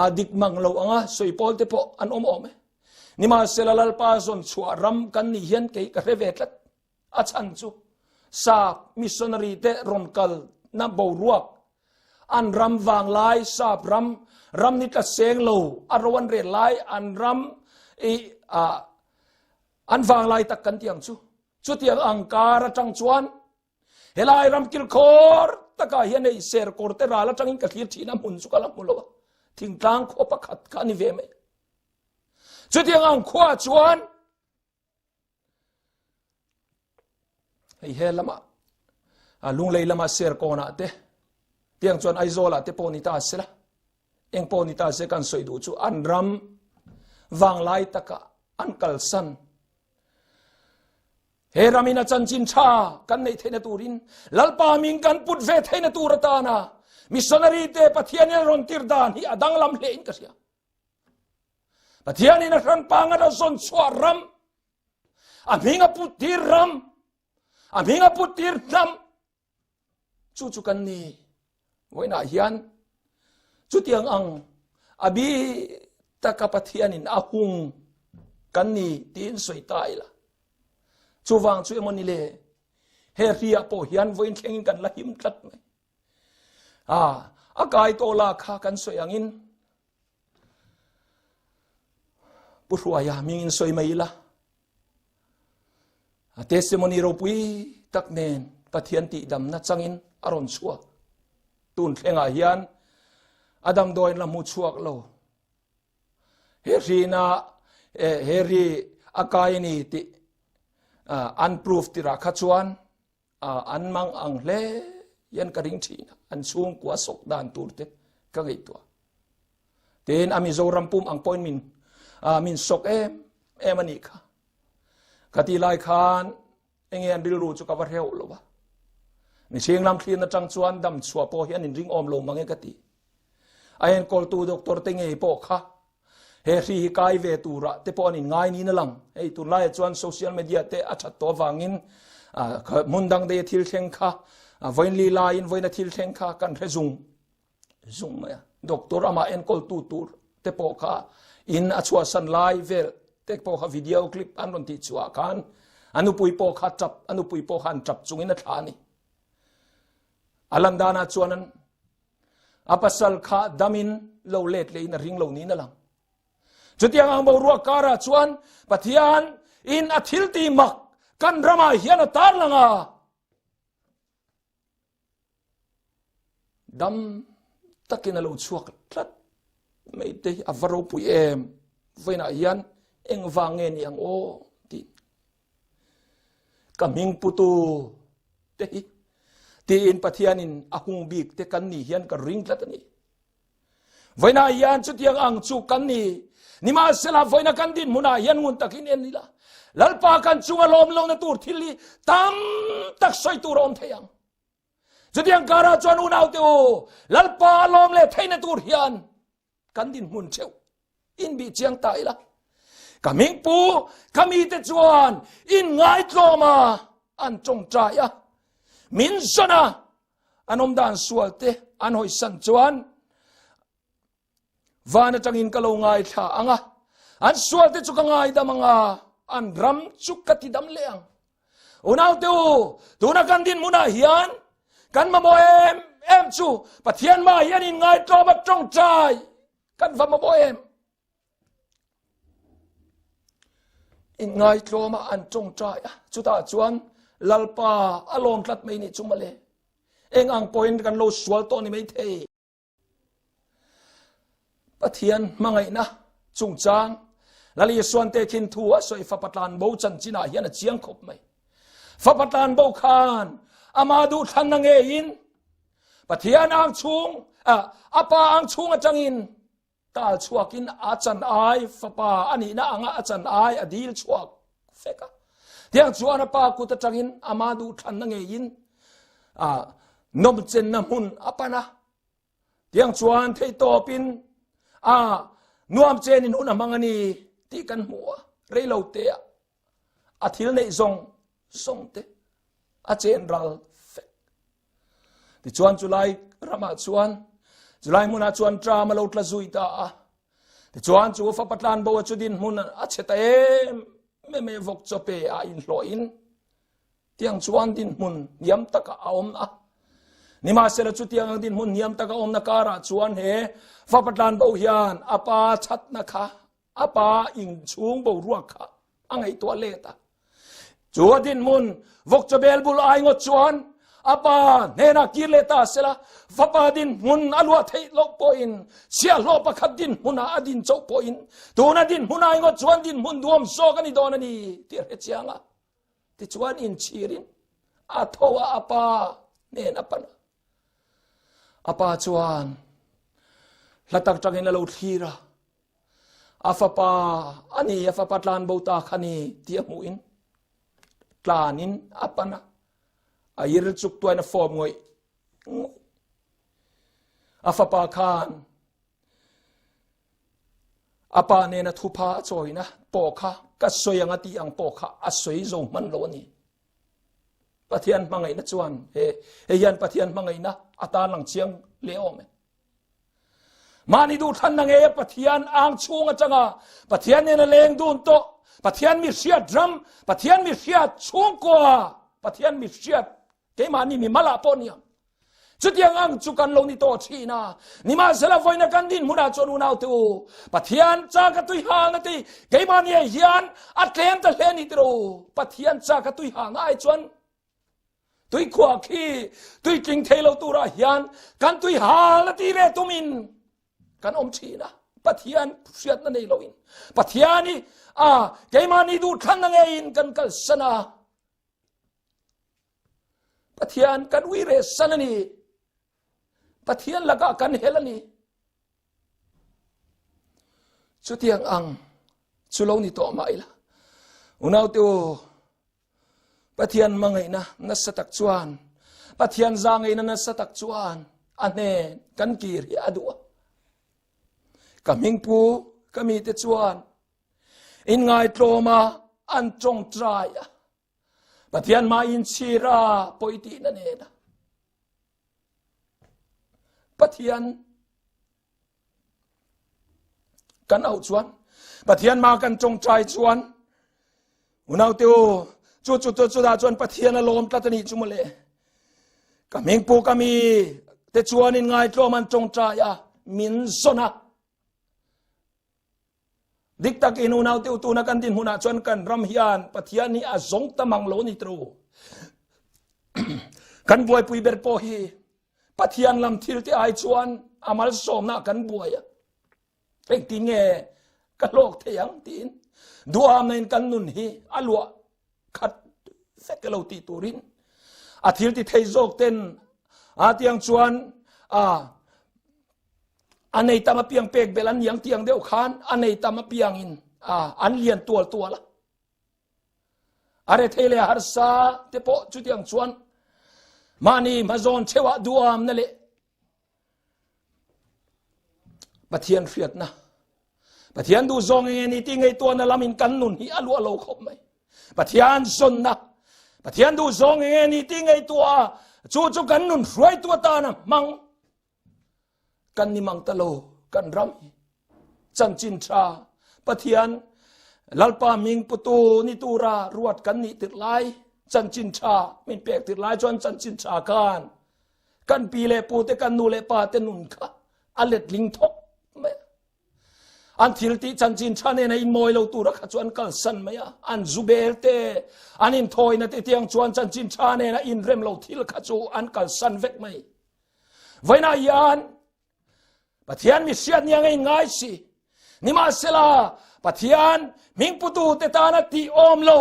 a dik mang lo anga sawi pawl te pawh an awm awm e. Nimahsela Lalpa zawn chhuah ram kan nih hian kei ka hre ve tlat. A chhan chu sap missionary te rawn kal na boruak an ram vanglai sap ram ram ni tla seng lo a ro an rel lai an ram i a An vanglai tak kan ti ang chu. Chutiang ang kar atang chuan helai ram kilkhawr takah hian hei serkawr te ral atangin ka thlir thin a hmun chu ka la hmu lo a. Thingtlang khua pakhat kha a ni ve mai. Chutiang ang khua chuan hei he lama lunglei lama serkawnah te tiang chuan Aizawlah te pawh ni ta sela Eng pawh ni ta se kan sawi duh chu an ram vanglai taka an kalsan he ramin a chanchin tha kan neih theihna turin Lalpa min kan put ve theihna tur atana missionary te Pathian in a rawn tir dan hi a danglam hle in ka hria. Pathian in a hran panga a zawn chhuah ram a hming a put tir ram a hming a put tir hnam Chu chu kan ni. Vawiinah hian chutiang ang a bi taka Pathianin a hung kan ni tiin sawi ta ila. Chuvang chu emaw ni le? He hri ah pawh hian vawiin thlengin kan la him tlat mai. A, a kai tawh la kha kan sawi angin Pu Hruaia mingin sawi mai ila. A testimony ropui tak nen Pathian tihdamna changin a rawn chhuak. Tun thlengah hian a damdawiin la hmu chhuak lo. He hrina he ri a kai ni tih an proof tirah kha chuan an mang ang hle hian ka ring thin an chhungkua sawk dan tur te ka ngaihtuah. Tin a Mizoram pum ang pawhin min min sawk em em a nih kha. Khati lai khan enge an rilru chu ka va hreuh lo va. Mihring lam thlir atang chuan dam chhuah pawh hi an inring awm lo mange ka ti. A enkawltu doctor te ngei pawh kha he hri hi kai ve tura te pawh an inngai niin a lang. Hei tunlaiah chuan social media te a that tawh avangin hmun dang daih a thil thleng kha vawiin li laiin vawiin a thil thleng kha kan hre zung zung mai a. Doctor amah enkawltu tur te pawh kha in a chhuahsan lai vel te pawh kha video clip an rawn tih chhuah khan a nupui pawh kha tap a nupui pawh khan tap chungin a thlah a ni. A lan danah chuan an a pasal kha damin lo let lehin a ring lo niin a lang. Chutiang ang boruak karah chuan Pathian in a thil ti mak kan ramah hian a tarlang a. Dam takin a lo chhuak tlat mai te hi a va ropui em. Vawiinah hian engvang nge ni ang aw tih ka hming putu te hi tiin Pathianin a hung bik te kan ni hian ka ring tlat a ni. Vawiinah hian chutiang ang chu kan ni. Nimahsela vawiina kan dinhmunah hian ngun takin en ila. Lalpa kan chunga lawm lohna tur thil hi tam tak sawi tur a awm thei ang. Chutiang karah chuan unaute u, Lalpa a lawm leh theihna tur hian kan dinhmun theuh inbih chiang ta ila. Ka hming pu, ka mite chuan in ngaitlawm a, an tawngtai a, min zawn a, an awm dan sual te an hawisan chuan van atangin ka lo ngaithla ang a, an sual te chu ka ngaidam ang a, an ram chu ka tidam leh ang. Unaute u, tuna kan dinhmunah hian kan mamawh em em chu Pathian mah hian in ngaitlawm a tawngtai kan va mamawh em. In ngaitlawm a an tawngtai a, chutah chuan Lalpa a lawm tlat mai ni chu mawle. Eng ang pawhin kan lo sual tawh ni mai thei. Pathian hmangaihna chungchang Lal Isuan te khin thu a sawi fapa tlan bo chanchinah hian a chiang khawp mai. Fapa tlan bo khan ama duh thlanna ngeiin Pathian ang chung a pa ang chung atangin tal chhuakin a chan ai fapa anihna anga a chan ai a dil chhuak fek a. Tiang chuan a pa kut atangin ama duh thlanna ngeiin a nawmchenna hmun a pan a. Tiang chuan theihtawpin a nuam chenin hun a hmang a ni tih kan hmu a. Reilo te a a thil neih zawng zawng te a chen ral fek. Tichuan chulai ramah chuan chulai hmunah chuan tram a lo tla zui ta a. Tichuan chu fapa tlan bo a chu din hmun a chhe ta em em e vawk chawpe a inhlawhin tiang chuan dinhmun hniam taka a awm a. Nimahsela chutiang ang dinhmun hniam taka awmna karah chuan he fapa tlan bo hian a pa chhatna kha a pa inchhung boruak kha a ngaihtuah let a. Chu a dinhmun vawk chawbel bul ai ngawt chuan a pa hnenah kir leh ta sela fapa dinhmun a luah theih loh pawhin chhiahhlawh pakhat dinhmunah a din chauh pawhin tuna dinhmun ai ngawt chuan dinhmun duam zawk a ni dawn a ni tih a hre chiang a. Tichuan inchhirin a tho a, a pa hnen a pan a. A pa chuan hla tak tangin a lo thlir a, a fapa a ni, a fapa tlan bo ta kha ni tih a hmuhin tlanin a pan a, a ir chuk tuain a fawp ngawih ngawih. A fapa khan A pa nena thupha a chawina pawh kha ka sawi ang a tih ang pawh kha a sawi zo hman lo a ni. Pathian hmangaihna chuan he hei hian Pathian hmangaihna a tan lang chiang leh awm e. Mahni duh thlanna nge Pathian ang chhung atanga Pathian nena leng dun tawh Pathian mi hriat ram Pathian mi hriat chhungkua. Pathian mi hriat keimahni mi malah pawh niang. Chutiang ang chu kan lo ni tawh thin a. Nimahsela vawiina kan din hmunah chuan unaute u, Pathian cha ka tui hang a ti. Keimahni ah hian a tlem ta hle ni tiro u. Pathian cha ka tui hang ai chuan tuikhuah khi tui tling thei lo turah hian kan tui hal a ti ve tumin kan awm thin a. Pathian hriatna nei loin Pathian hi a keimahni duh thlanna ngeiin kan kalsan a. Pathian kan ui re san a ni. Pathian lakah kan hel a ni. Chutiang ang chu lo ni tawh mah ila. Unau te u, Pathian hmangaihna nasa tak chuan, Pathian zangaihna nasa tak chuan a hnen kan kir hi a duh a. Ka hmingpu ka mite chuan inngaitlawma an tawngtai a. Pathian mah inchhir a pawi tihna nena Pathian kan auh chuan Pathian mah kan tawngtai chuan unau te u chu chu chu chu dah chuan Pathian a lawm tlat ani chu mawle ka hming pu ka mi te chuan in ngaitlawm an tawngtai a min zawn a Dik tak in unau te tuna kan din hmunah chuan kan ram hian Pathian hi a zawng ta mang lo ni tru. Kan buaipui ber pawh hi Pathian lam thil te ai chuan a malsawmna kan buai a. Engtin nge ka hlawk thei ang tiin duham na in kan nun hi a luah khat vek lo ti turin a thil ti thei zawk ten a tiang chuan a a nei tam apiang pek bel an niang tiang deuh khan a nei tam apiang in an lian tual tual a a re thei le harsa te pawh chutiang chuan mahni hmazawn theuh ah duam na leh Pathian hriatna Pathian duh zawng nge ni ti ngaihtuahna lam in kan nun hi a luah lo khawp mai Pathian zawnna Pathian duh zawng nge ni ti ngaihtuah chu chu kan nun hruaitu atana hmang Kan ni mang ta lo kan ram hi. Chanchin tha Pathian Lalpa ming putu ni tura ruat kan nih tirh lai chanchin tha min pek tirh lai chuan chanchin tha khan kan pi le pu te kan nu le pa te nun kha a letling thawk mai. An thil tih chanchin tha nen a inmawi lo tura kha chu an kalsan mai a, an zubel te, an inthawina te tiang chuan chanchin tha nen a inrem lo thil kha chu an kalsan vek mai. Vawiinah hian Pathian mi hriat nia ngei ngai si. Nimahsela Pathian hmingputu te tana tih awm lo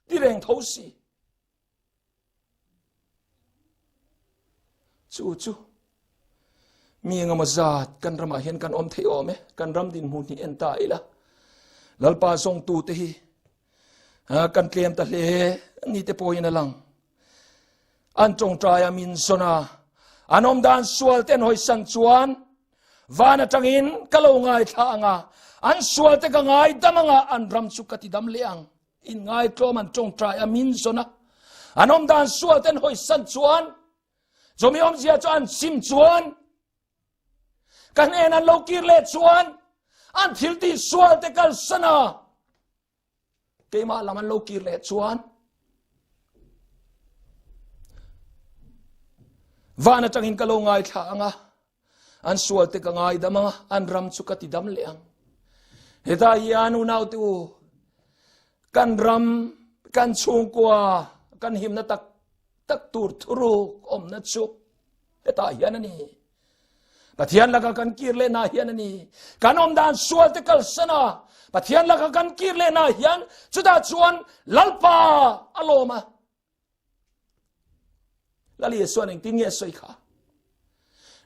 ti reng tho si. Chu chu mi engemaw zat kan ramah hian kan awm thei awm e. Kan ram dinhmun hi en ta ila. Lalpa zawngtu te hi kan tlem ta hle ni te pawhin a lang. An tawngtai a min zawn a, an awm dan sual te an hawisan chuan van atangin ka lo ngaithla ang a, an sual te ka ngaidam ang a, an ram chu ka tidam leh ang. In ngaitlawm an tawngtai a min zawn a, an awm dan sual te an hawisan chuan chumi awmzia chu an sim chuan ka hnen an lo kir leh chuan an thil tih sual te kalsan a, Keimah lam an lo kir leh chuan van atangin ka lo ngaithla ang a, an sual te ka ngaidam ang a, an ram chu ka tidam leh ang. Heta hian unau te u, kan ram, kan chhungkua, kan himna tak tak tur thuruk awmna chu hetah hian a ni. Pathian laka kan kir leh na hian a ni. Kan awm dan sual te kalsan a, Pathian laka kan kir leh na hian chutah chuan Lalpa a lawm a. Lal Isuan engtin nge sawi kha?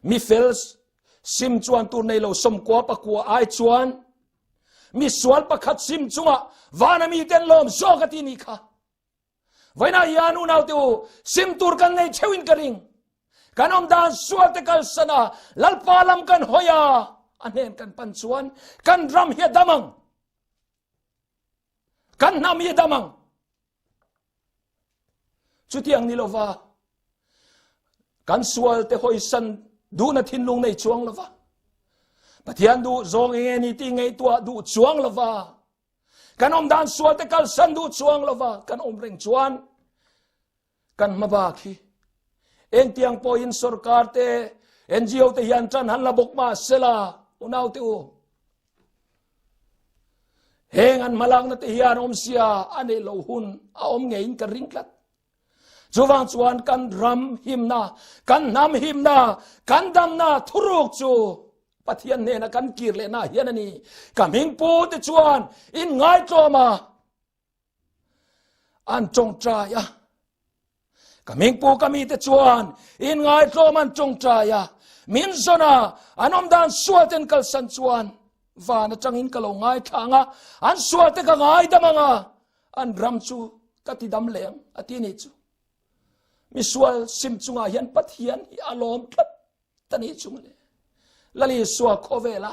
Mi fel sim chuan tur nei lo sawmkua pakua ai chuan mi sual pakhat sim chungah vana mi ten lawm zawk a ti ni kha. Vawiinah hian unaute u, sim tur kan nei theuhin ka ring. Kan awm dan sual te kalsan a, Lalpa lam kan hawi a, a hnen kan pan chuan kan ram hi a dam ang. Kan hnam hi a dam ang. Chutiang ni lova, kan sual te hawisan duhna thinlung nei chuang lova, Pathian duh zawng enge ni ti ngaihtuah duh chuang lova, Kan awm dan sual te kalsan duh chuang lova kan awm reng chuan. Kan hmabak hi engtiang pawhin sorkar te NGO te hian tan han la bawk ma sela unau te u. Heng an hmalakna te hian awmsia a neih loh hun a awm ngeiin ka ring tlat. Chuvang chuan kan ram himna, kan hnam himna, kan damna thuruk chu Pathian hnena kan kir lehna hian a ni. Ka hming pu te chuan in ngaitlawm a, an tawngtai a. Ka hming pu ka mite chuan in ngaitlawm an tawngtai a, min zawn a, an awm dan sual ten kalsan chuan van atangin ka lo ngaithla ang a, an sual te ka ngaidam ang a, an ram chu ka ti dam leh ang a ti ni chu. Misual sim chungah hian Pathian hi a lawm tlat ta ni chu mawle. Lal Isua khawvela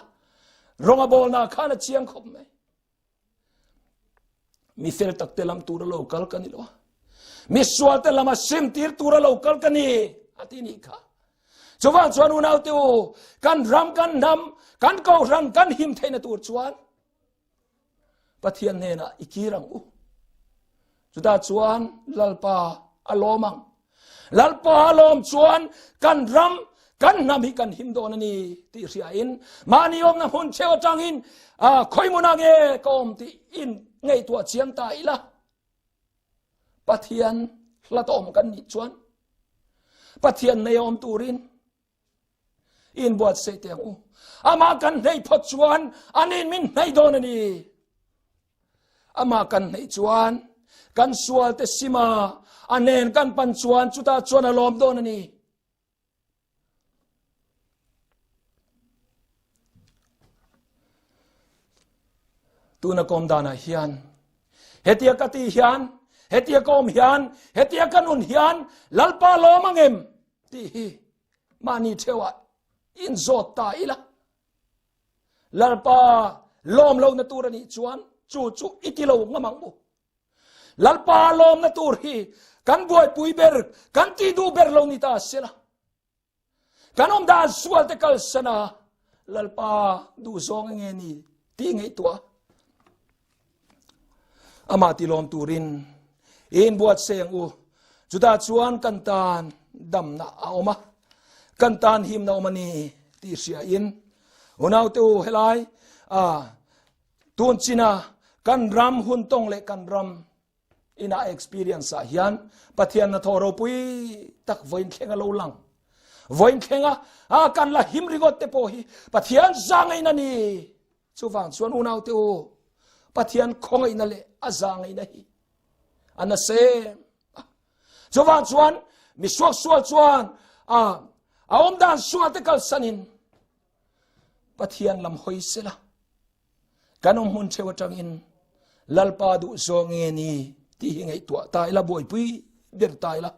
rawng a bawlna khan a chiang khawp mai. Mi fel tak te lam tura lo kal ka ni lo a, mi sual te lama sim tir tura lo kal ka ni a ti ni kha. Chuvang chuan unau te u, kan ram kan hnam kan kohhran kan him theihna tur chuan Pathian hnenah i kir ang u. Chutah chuan Lalpa a lawm ang. Lalpa a lawm chuan kan ram kan hnam hi kan him dawn a ni tih hriain mahni awmna hmun cheu atangin khawimuna nge ka awm tih in ngaihtuah chiang ta ila. Pathian hlat awm kan nih chuan Pathian nei awm turin in buatsaih teh ang u. Amah kan hneih phawt chuan anin min hneih dawn a ni. Amah kan hneih chuan kan sual te sima a nen kan pan chuan chutah chuan a lawm dawn a ni. Tuna kawm danah hian hetia ka ti hian hetia ka awm hian hetia ka nun hian Lalpa lawm angem tih hi mahni theuhah in zawt ta ila. Lalpa lawm lo na tur anih chuan chu chu i ti lo ngam ang u. Lalpa lawm na tur hi kan buaipui ber, kan ti duh ber lo ni ta sela. Kan awm dan sual te kal sana Lalpa duh zawng nge ni ti ngaihtuah. Amah ti lawm turin in buat seng u. Chutah chuan kan tan damna a awm a, kan tan himna awm a ni ti hria in unau te u helai a tun china kan ram hun tawng leh kan ram ina experience ah hian Pathian na thaw ropui tak vawiin thleng a lo lang. Vawiin thleng a, a kan la him ringawt te pawh hi Pathian zangain a ni. Chuvang chuan unau te u, Pathian khawngaihna leh a zangaihna hi a na sem. Chuvang chuan mi suak sual chuan a a awm dan sual te kalsanin Pathian lam hawi sela. Kan awm hmun theu atangin Lalpa duh zawng nge ni tih hi ngaihtuah ta ila, buaipui ber ta ila.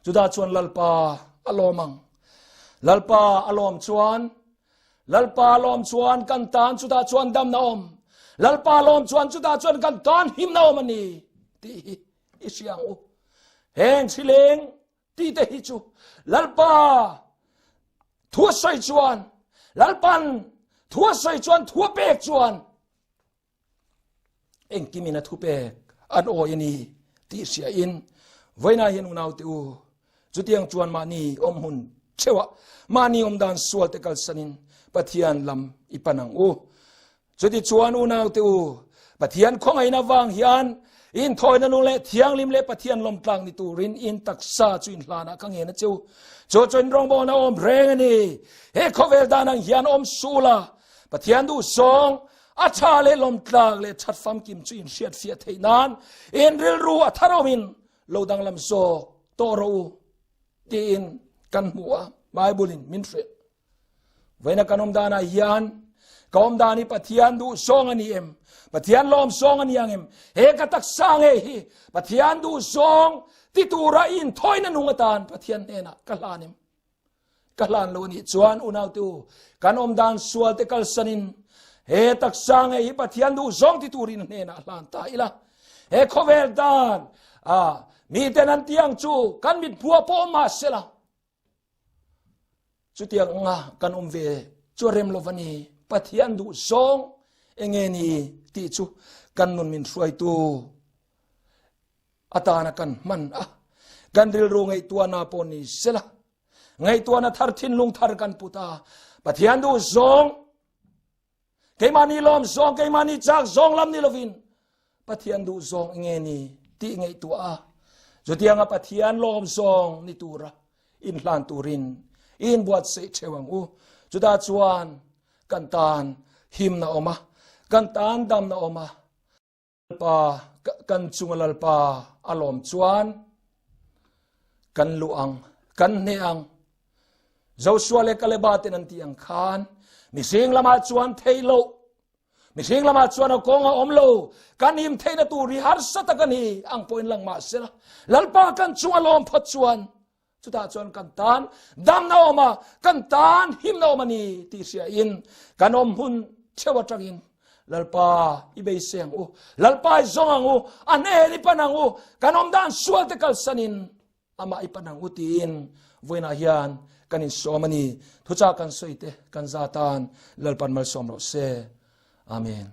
Chutah chuan Lalpa a lawm ang. Lalpa a lawm chuan Lalpa lawm chuan kan tan chutah chuan damna awm. Lalpa lawm chuan chutah chuan kan tan himna awm a ni tih hi i hria ang u. Heng thileng ti te hi chu Lalpa thu a sawi chuan, Lalpan thu a sawi chuan, thu a pek chuan engkimin a thu pek an awi a ni tih hria in vawiinah hian unau te u, chutiang chuan mahni awm hmun theuhah mahni awm dan sual te kalsanin Pathian lam i pan ang u. Chuti chuan unau te u, Pathian khawngaihna vang hian inthawina nung leh thianghlim leh Pathian lawmtlang ni turin in taksa chu inhlanah ka ngen a che u. Chu chu in rawngbawlna awm reng a ni. He khawvel dan ang hian awm suh la, Pathian duhzawng a tha leh lawmtlak leh that famkim chu in hriat fiah theih nan in rilru a thar awmin lo danglam zawk tawh rawh u tiin kan hmu a, Bible in min hrilh. Vawiina kan awm danah hian ka awm dan hi Pathian duh zawng a ni em? Pathian lawm zawng a ni ang em? He ka taksa nge hi Pathian duh zawng ti tura inthawina nung atan Pathian hnenah ka hlan em? Ka hlan lo anih chuan unau te u, kan awm dan sual te kalsanin he taksa nge hi Pathian duh zawng ti turin hnenah hlan ta ila. He khawvel dan a miten an tiang chu kan mit phua pawh awm mah sela, chutiang anga kan awm ve chu a rem lo va ni. Pathian duh zawng enge ni tih chu kan nun min hruaitu atana kan hman a. Kan rilru ngaihtuahna pawh ni sela. Ngaihtuahna thar thinlung thar kan put a. Pathian duh zawng keimahni lawm zawng keimahni chak zawng lam ni lovin Pathian duh zawng nge ni tih ngaihtuah a. Chutianga Pathian lawm zawng ni tura inhlan turin inbuatsaih theuh ang u. Chutah chuan kan tan himna awm a, kan tan damna awm a. Lalpa kan chunga Lalpa a lawm chuan kan lu ang, kan hne ang. Joshua leh Kaleba ten an ti ang khan mihring lamah chuan thei lo mihring lamah chuan a kawng a awm lo kan him theihna tur hi harsa tak a ni ang pawhin lang mah sela Lalpa kan chunga lawm phawt chuan chutah chuan kan tan damna awm a kan tan himna awm a ni tih hria in kan awm hun theuh atangin Lalpa i beisei ang u Lalpa i zawng ang u a hnen i pan ang u kan awm dan sual te kalsanin amah i pan ang u tiin vawiinah hian kan insawm a ni thuchah kan sawi te kan za tan Lalpan malsawm rawh se Amen.